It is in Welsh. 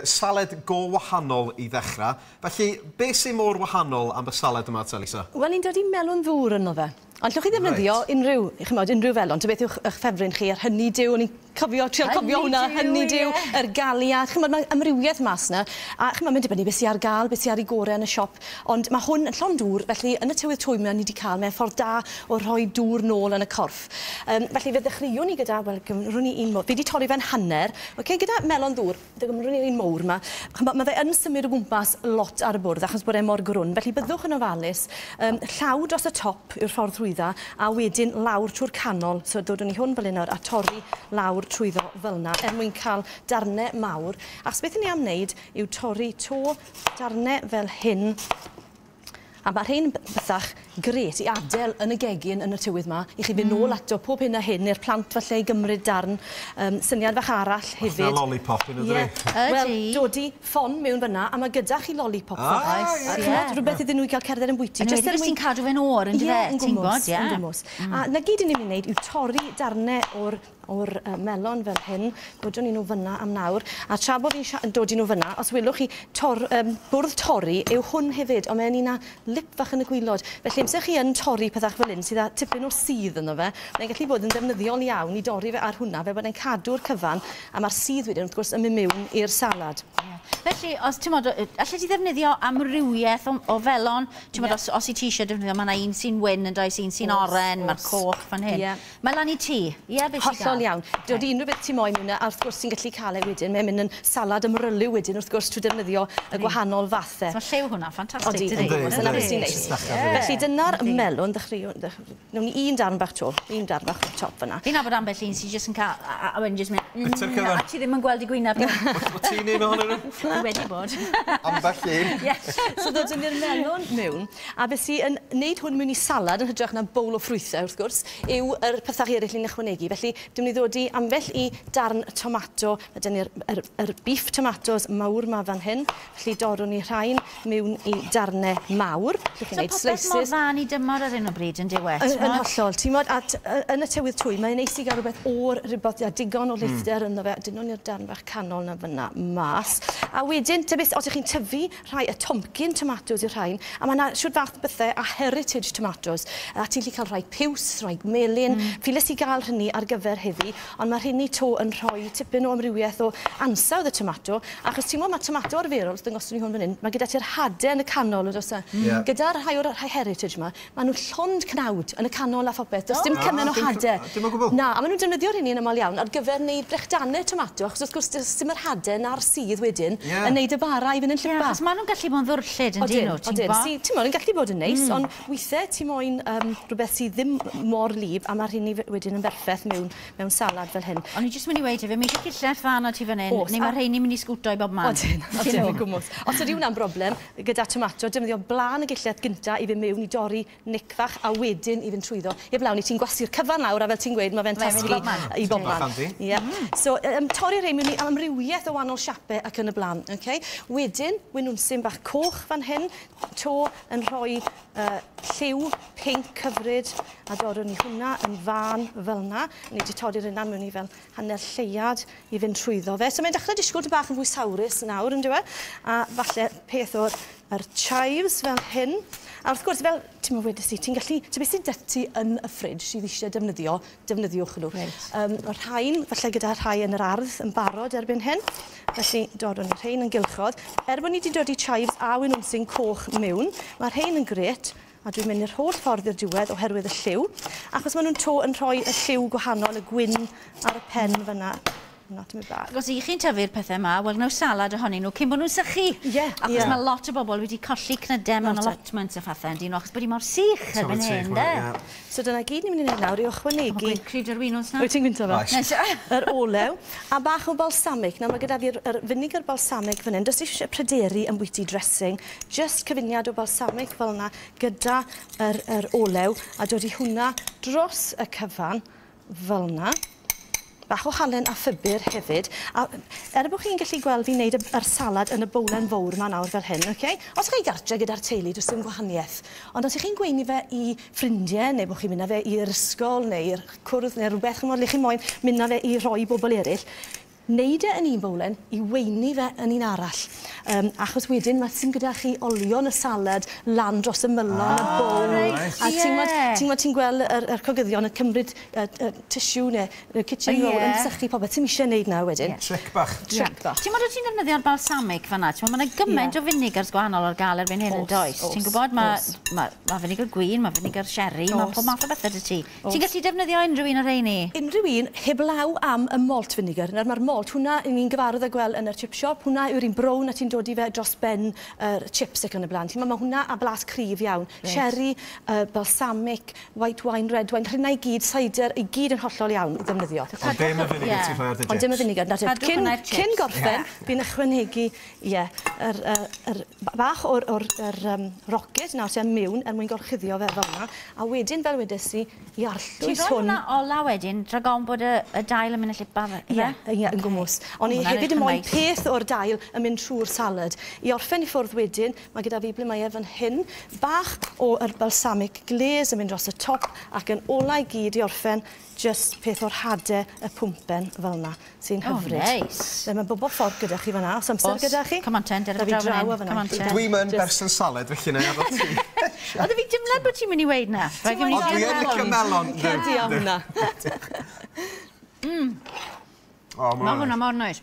Saled go wahanol i ddechrau. Felly, beth sy'n mor wahanol am y saled yma, te, Lisa? Wel, ni'n dod i melon ddŵr yno fe. Ond llwch chi ddefnyddio unrhyw, chimod, unrhyw felon. Ta beth yw'ch eich ffefryn chi, yr honeydew, o'n i'n cofio, trial cofio hwnna, honeydew, yr galia. Chimod, mae amrywiaeth mas yna. A chimod, mae'n dibynnu beth sy'n ar gael, beth sy'n ar ei gorau yn y siop. Ond mae hwn yn llond dŵr, felly yn y tywydd twym yma ni wedi cael, mae'n ffordd da o rhoi dŵr nôl yn y corff. Felly fe ddechreuwn ni gyda, wel, gymrwn ni un mowr. Fi wedi torri fe'n hanner, okay, gyda melon ddŵr, fe gymrwn ni'r un mowr yma. Chimod, mae fe yn symud o gwmpas lot ar y bwrdd achos bod e mor grwn. Felly byddwch yn ofalus. Llaw dros y top yw'r ffordd rhwydda, a wedyn lawr trwy'r canol. So dodwn ni hwn fel un nawr a torri lawr trwyddo fel yna er mwyn cael darnau mawr. Achos beth ni am wneud yw torri to darnau fel hyn. A mae rhain bethach grêt i adael yn y gegin yn y tywydd yma, i chi fynd nôl ato pob hyn a hyn, i'r plant falle i gymryd darn. Syniad fach arall hefyd. Na lollipop yn y Wel, dodi ffon mewn fyna, a mae gyda chi lollipop. Rhywbeth iddyn nhw i gael cerdded yn bwyty. Yn enwedig os ti'n cadw fe'n oer, yn dyfe? Ie, yn gwmws, yn gwmws. A na gyd ni'n mynd i wneud yw torri darnau o'r melon fel hyn, dodwn ni nhw fyna am nawr. A tra bod fi'n dodi nhw fyna, os welwch chi, bwrdd torri yw hwn hefyd, ond mae'n un â lip fach yn y gwylod. Felly, amser chi yn torri pethach fel hyn sydd â tipyn o sudd ynddo fe, mae'n gallu bod yn ddefnyddiol iawn i dorri fe ar hwnna, fel bod e'n cadw'r cyfan, a mae'r sudd wedyn, wrth gwrs, yn mynd mewn i'r salad. Felly, os ti'n modd, allet ti ddefnyddio amrywiaeth o felon? Ti'n modd, os i ti eisiau defnyddio, mae yna un sy'n wyn yn does, un sy'n oren, mae'r coch fan hyn. Mae lan i ti, ie, beth sy'n gael? Hollol iawn. Dod unrhyw beth ti moyn mewn, a wrth gwrs ti'n gallu cael e wedyn. Mae'n mynd yn salad ymryliw wedyn, wrth gwrs, trwy defnyddio y gwahanol fathau. So mae lliw hwnna, ffantastig, dydi? Dyna beth sy'n neis. Felly dyna'r melon, ddechreuwn, nawn ni un darn bach to, un darn bach o'r top fyna. Fi'n nabod ambell un sy'n jyst yn cael, a wedyn jyst mynd, a ti ddim yn gweld i gwyneb. Wyt ti'n un ohonyn nhw? Dwi wedi bod. Ambell un. So dod ni'r melon mewn, a beth sy'n wneud hwn mewn i salad yn hytrach na bowl o ffrwythau, wrth gwrs, yw yr pethau eraill ni'n ychwanegu. Felly, dwi'n mynd i ddod i ambell i darn tomato. Mae dyn ni'r yr beef tomatoes mawr ma fan hyn. Felly, dorwn ni rhain mewn i darnau mawr. So popeth mor dda ni dymor ar hyn o bryd yn diwedd. Yn hollol. Ti'n modd, yn y tywydd twym, mae'n neis i gael rhywbeth o'r rhywbeth, a digon o leithder ynddo fe. Dyn nhw'n i'r darn bach canol na fyna mas. A wedyn, ta beth, os ydych chi'n tyfu rhai, y Tomkin tomatoes yw'r rhain, a mae yna siwr fath bethau a heritage tomatoes. A ti'n gallu cael rhai piws, rhai melyn. Ffiles i gael hynny ar gyfer heddi, ond mae rheini to yn rhoi tipyn o amrywiaeth o ansawdd y tomato, achos ti'n gwybod mae tomato arferol, os ddangoswn ni hwn fan hyn, mae gyda ti'r hadau yn y canol, oes e? Gyda'r rhai o'r rhai heritage yma, maen nhw llond cnawd yn y canol a phopeth, does dim cymaint o hadau. Dim o gwbl. Na, a maen nhw'n defnyddio rheini yn aml iawn ar gyfer wneud brechdanau tomato, achos wrth gwrs does dim yr hadau na'r sudd wedyn yn wneud y bara i fynd yn llipa. Achos maen nhw'n gallu bod yn ddwrllyd yn dyn nhw, ti'n gwybod? Ti'n gwybod, yn gallu bod yn neis, ond weithiau ti moyn rhywbeth sydd ddim mor lib, a mae'r rheini wedyn yn berffaith mewn salad fel hyn. O'n i jyst mynd i weud hefyd, mae eisiau cillell dda arno ti fan hyn, neu mae'r rheini'n mynd i sgwto i bob man. Odyn, odyn, yn gwmws. Os ydy hwnna'n broblem, gyda tomato, defnyddio blaen y gillell gynta i fynd mewn i dorri nic fach a wedyn i fynd trwyddo. I'r blaen, i ti'n gwasu'r cyfan lawr, a fel ti'n gweud, mae fe'n tasgu i bob man. So, torri rhein mewn i amrywiaeth o wahanol siapau ac yn y blaen. Wedyn, winwnsyn bach coch fan hyn, to yn rhoi lliw pinc hyfryd, a dorwn ni hwnna yn fân fel yna. Ni wedi torri'r yna mewn i fel hanner lleiad i fynd trwyddo fe. So mae'n dechrau disgwyl bach yn fwy sawrus nawr, yn dyw e? A falle peth o'r chives fel hyn. A wrth gwrs, fel ti'n meddwl wedes i, ti'n gallu, ti'n beth sy'n dytu yn y ffridge sydd eisiau defnyddio, defnyddiwch nhw. Mae'r rhain, falle gyda rhai yn yr ardd yn barod erbyn hyn. Felly, dorwn ni'r rhain yn gylchodd. Er bod ni wedi dod i chives a winwnsyn coch mewn, mae'r rhain yn grêt. A dwi'n mynd i'r holl ffordd i'r diwedd oherwydd y lliw, achos maen nhw'n to yn rhoi y lliw gwahanol, y gwyn ar y pen fyna. Os i chi'n tyfu'r pethau yma, wel, gwnewch salad ohonyn nhw cyn bod nhw'n sychu. Achos mae lot o bobl wedi colli cnydau mewn allotments a phethau yn dyn nhw, achos bod hi mor sych erbyn hyn, de. So dyna gyd ni'n mynd i wneud nawr i ychwanegu... Mae'n cryfder winwns na. Wyt ti'n gwynto fe? Yr olew, a bach o balsamic. Nawr mae gyda fi'r vinegar balsamic fan hyn. Does eisiau pryderu am bwyty dressing. Just cyfuniad o balsamic fel yna gyda yr olew, a dod i hwnna dros y cyfan fel yna. Bach o halen a phupur hefyd. A er bod chi'n gallu gweld fi'n neud yr salad yn y bowlen fawr yma nawr fel hyn, okay? Os chi'n gartre gyda'r teulu, does dim gwahaniaeth. Ond os ych chi'n gweini fe i ffrindiau, neu bod chi'n mynd â fe i'r ysgol, neu i'r cwrdd, neu rhywbeth, chimod, le chi moyn mynd â fe i roi i bobl eraill, Neud e yn un bowlen i weini fe yn un arall. Achos wedyn mae sy'n gyda chi olion y salad lan dros y mylon y bowl. Reit, a ti'n gweld ti'n gweld yr cogyddion yn cymryd tissue neu kitchen roll yn sychu popeth. Ti'm eisiau neud nawr wedyn. Trick bach. Trick bach. Ti'n gwybod ti'n defnyddio'r balsamic fan'na? Ti'n gwybod, mae yna gymaint o finegars gwahanol ar gael erbyn hyn yn does? Ti'n gwybod, mae finegr gwin, mae finegr sherry, mae pob math o bethau 'da ti. Ti'n gallu defnyddio unrhyw un o'r rheini? Unrhyw un, heblaw am y malt vinegar. Nawr mae'r malt, hwnna ni'n gyfarwydd â gweld yn y chip shop, hwnna yw'r un brown a ti'n dod i fe dros ben yr chips ac yn y blaen. Ti'n mae hwnna a blas cryf iawn. Sherry, balsamic, white wine, red wine, rhywna i gyd, cider, i gyd yn hollol iawn i ddefnyddio. Ond dim y vinegar ti'n rhoi ar dy chips. Ond dim y vinegar. Cyn gorffen, fi'n ychwanegu, ie, yr bach o'r rocket nawr sy'n mewn er mwyn gorchuddio fe fel yna. A wedyn, fel wedes i, i arllwys hwn. Ti'n rhoi hwnna ola wedyn, rhag ofn bod y dail yn mynd y llipa fe? Ie, ie, yn gwmws. Ond i hefyd yn moyn peth o'r dail yn mynd trwy'r salad. I orffen i ffwrdd wedyn, mae gyda fi ble mae e fan hyn, bach o'r balsamic glaze yn mynd dros y top ac yn ola i gyd i orffen, just peth o'r hadau y pwmpen fel yna, sy'n hyfryd. Oh, nice. Mae bob ffordd gyda chi fan'na, os amser gyda chi. Come on ten, da fi draw o fan'na. Dwi'm yn berson salad, felly na i addo ti. Oedd fi dimlad bod ti'n mynd i weud na. Ond dwi yn licio melon. Credu am hwnna. Mae hwnna mor neis.